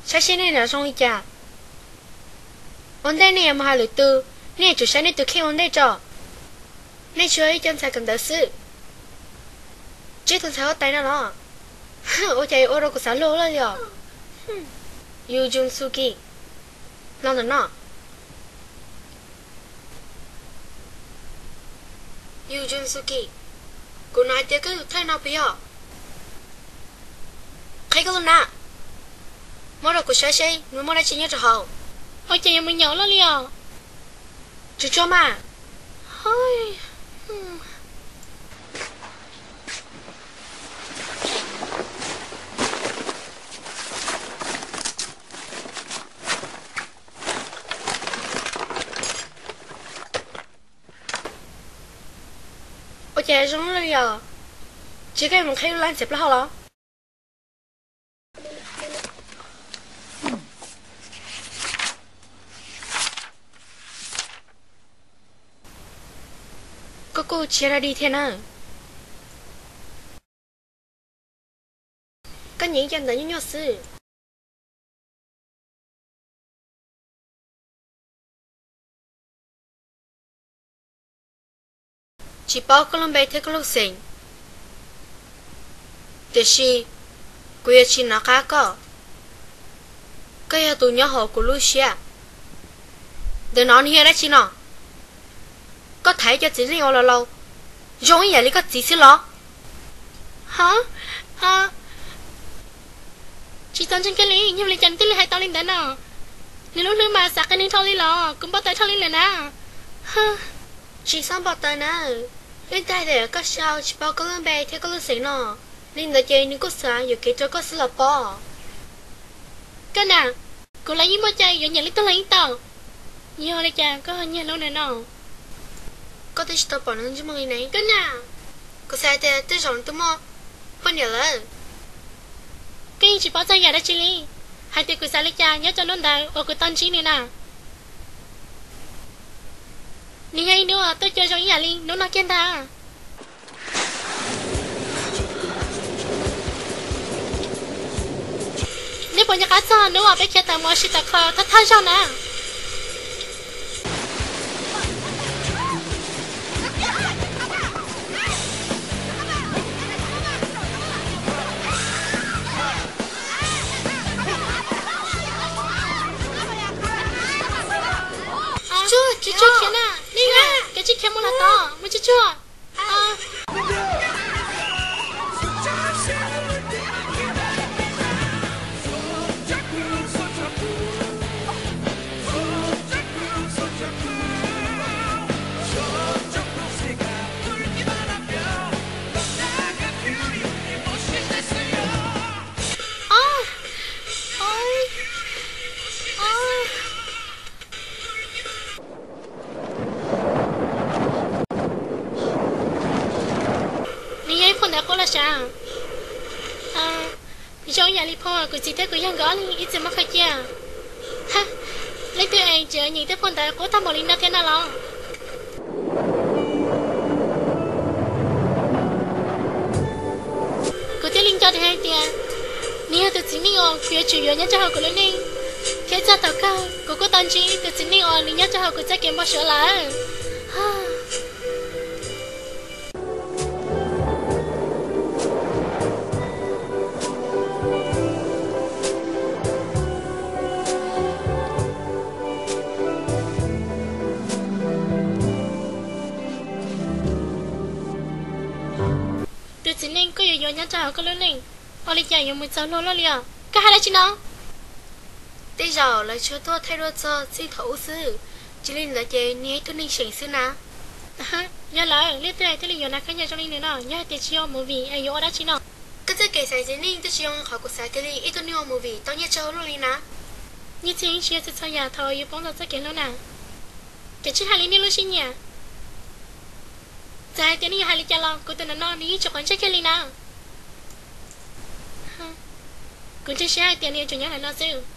Saib seb nej nram zoo li cas. Ua ntej nej yuav mus hais lwm tus, nej yuav tsum saib nej tus kheej ua ntej tso. Nej tsuas ib co ntxhais kawm ntawv xwb. Tsib tug ntxhais huab tais no los, ua cas yuav ua rau kuv xav luag luaj li os. Yu Jun Suki, los ntawm no. Yu Jun Suki, kuv hnov hais tias koj yog tus thawj no puas yog? Qhib koj lub hnab, muab rau kuv saib seb nws muaj dab tsi nyob rau hauv. Ua cas yuav mus nyom luaj li os? Tsuag tsuag mas. Ua cas zoo li os? Tsis koj mus qhib lub hnab ntxiv plaub hau los? Koj kuj tsis yog dog dig thiab na. Koj nyeem ib co ntawv nyuaj nyuaj xwb. Tsis paub koj lub npe thiab koj lub xeem, tiam sis kuv yuav tsis nov qab koj. Koj yog tus nyob hauv kuv lub siab. Ntawm no nws yog dab tsi no? Koj thaiv cov txiv neej uas laus laus zoo ib yam li koj txiv xwb los? Ha, tsis txaus ntseeg kiag li, yog li cas nws thiaj li hais tau li ntawd no? Nws lub hlwb mas xav qhia neeg dhau li los kuv npau taws dhau li lawm na. Tsis txhob npau taws na. Leej twg hais tias koj sau tsis paub koj lub npe thiab koj lub xeem no? Li ntawd ces nws kuj xav yuam kev rau koj xwb los pob. Koj na, kuv los yeej muaj cai yuav nyiam leej twg los yeej tau. Yog li cas koj nyiag lub ntawm no? Koj twb tsis tau pom nws ntsej muag li ne. Koj na, kuv xav hais tias tej zaum nws twb muaj poj niam lawm. Koj yeej tsis paub txog yam dab tsi li, hais tias kuv xav li cas nyob rau hnub ntawd uas kuv tau ntsib nws na. Nws yog ib hnub uas tuaj cuag zoo ib yam li hnub no kiag ntag. Nej puas nco qab txog hnub uas peb khiav tawm mus ua si tom qhov thawj thawj zaug na? Tsuag, tsis tsuag khiav na, nej na, kav tsij khiav mus los tod, mus tsuag tsuag. Nws yog ib phau ntawv qub los sav. Zoo yam li phau kuv txiv thiab kuv yawg nkawd ob leeg ib txwm muab khaws cia. Ha, leej twg es tseem nyeem tej phau ntawv qub tag npaum li no thiab no los? Kuv thiaj li nco tias hais tias nws yog tus txiv neej uas kuv yuav tsum yuav nyob rau hauv kuv lub neej, thiab txog thaum kawg kuv kuj tau ntsib tus txiv neej uas nws nyob rau hauv kuv txoj kev npau suav lawm. Tus txiv neej koj yuav yuav nyob rau hauv koj lub neej, ua li cas yuav mus txaus luag luaj li os? Koj hais dab tsi no? Tej zaum lawv tsuas tuaj thaij duab txog txij thaum ub xwb, tsis li ntawd ces nws yog ib tug neeg seem xwb na. Yog lawm, leej twg thiaj li yuav nas khaub ncaws zoo li nws no? Yog hais tias tsis yog movie es yuav ua dab tsi no? Koj txoj kev xaiv txiv neej twb tsis zoo qhov kuv xav kiag li, ib tug neeg ua movie tau nyiaj tsaug luaj li na. Nyiaj txiag tsis yog txhua txhua yam thaum yus poob ntawm txoj kev hlub na. Kav tsij hais li nej lub siab nyiam. Txawm hais tias nej yuav hais li cas los kuv tus nam no nws yeej tsis quav ntsej kiag li na. Kuv ntseeg siab hais tias nws yuav tsum nyob ntawm no xwb.